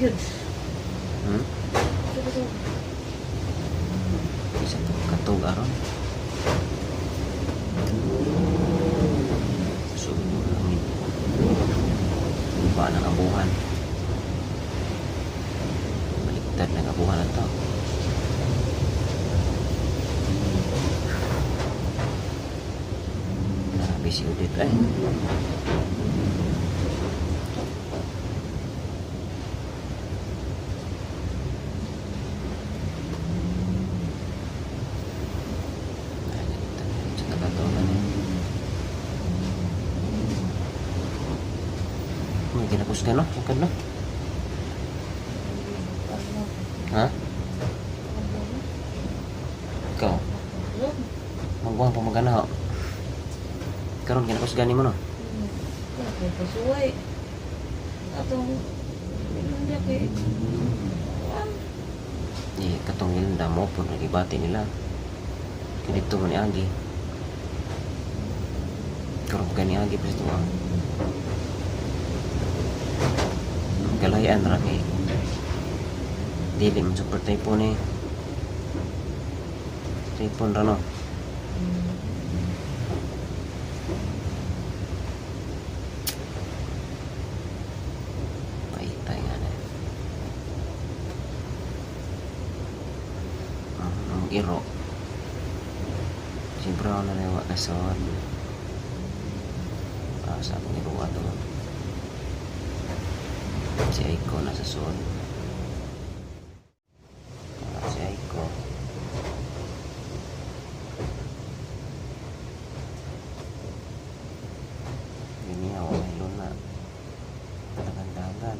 Yun. Hmm? Ito. Isa to katog aron. So, hangin. Ba ng abuhan. Baliktad ng abuhan na to. Grabe si Udit ay. Diretso na to na. May kinapos ka no? Sangkad no? Ha? Ikaw? Magbuhan pa magana ho. Karon kinapos gani mo no? Kay pasuway. Atong minunda kay Eh, katong nila mo po nagibati nila. Kaya dito man ni Agi. Karon pa gani Agi pa sa tuwa. Galayan ra kay dili man super typhoon eh. Typhoon ra no. Paitay nga na. Ang iro. Si Brown na lewa kasod. Ah, sa akong iro ato. Si Aiko nasa sod. Ah, si Aiko. Gini ako may luna. Dagan-dagan.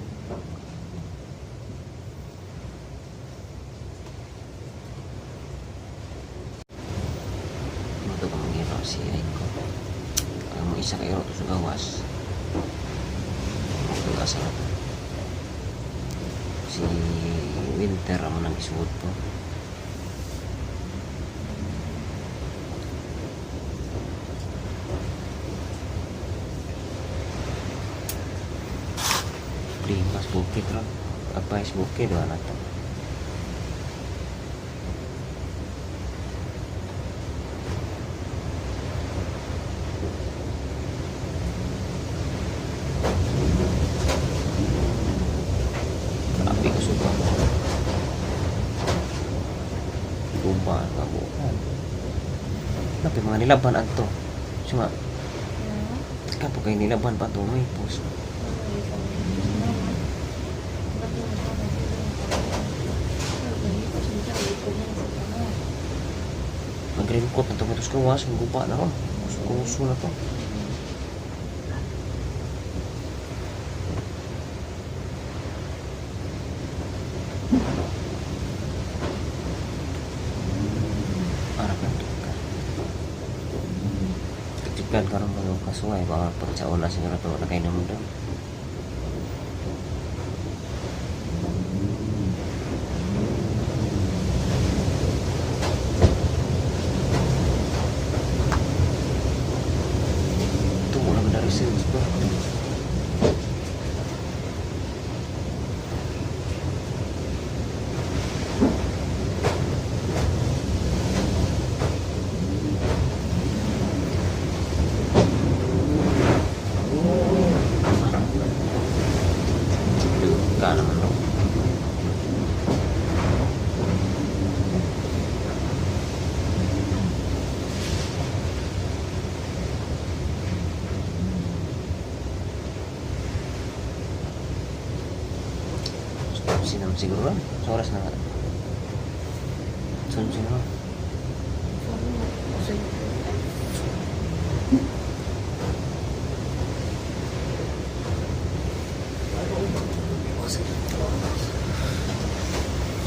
Ito ka mag-iro si Aiko. Ang mo isa ka iro to sa gawas. Ito asa na to. Si Winter amo nang isuot po. Limas bukid ron. Apa is bukid wala to. Grabe ko suka. Guba ang kabuhan. Napi mga nilaban adto. Suma, kapo kay nilaban pa to may post. Mag-raincoat na to katos kawas, guba na ron. Kuso na to. Para ka to ka. Tignan karon mga kasuway, baka pag sa una siguro to na kayo naman doon. Ito, wala ba na results ba? Ka naman no. Sinam siguro lang. Sa oras na nga. Sunod na.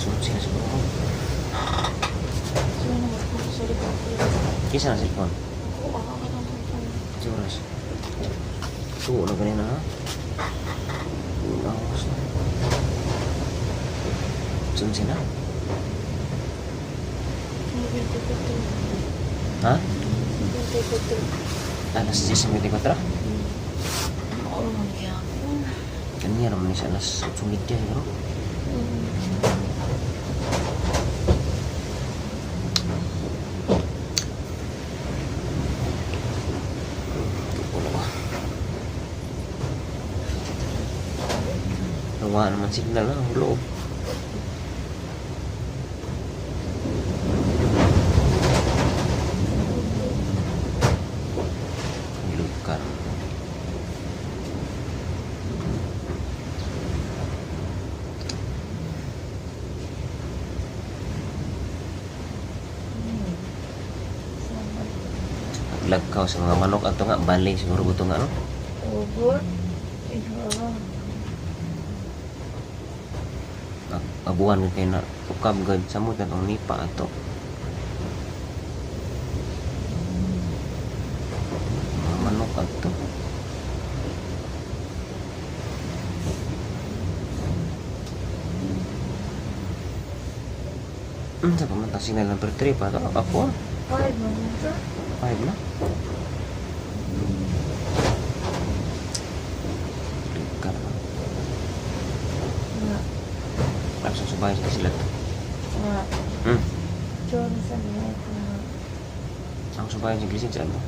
Sunod sila siguro. Kisa na cellphone. Sa oras. Tuo na ganyan na ha. Tuo na oras na. Sunod sila. Ha? Alas 10:54. Kaniya naman ni sa alas 8:30 siguro. Wala ba? Nawa naman signal na ang loob. Lukan. Sama. Naglagkaw sa mga manok ato nga bali siguro buto nga no. Ubod. Iho. Abuhan gud kay na ukab gud samot na tong nipa ato. Mga manok ato. Sa pamantang signal number 3 pa ito. Ako, 5 man ito. 5 na. Lugar na. Nga. Ang susubayan sa sila to. Nga. Hmm. Johnson nga ito nga. Ang subayan sa gilisig sa ano?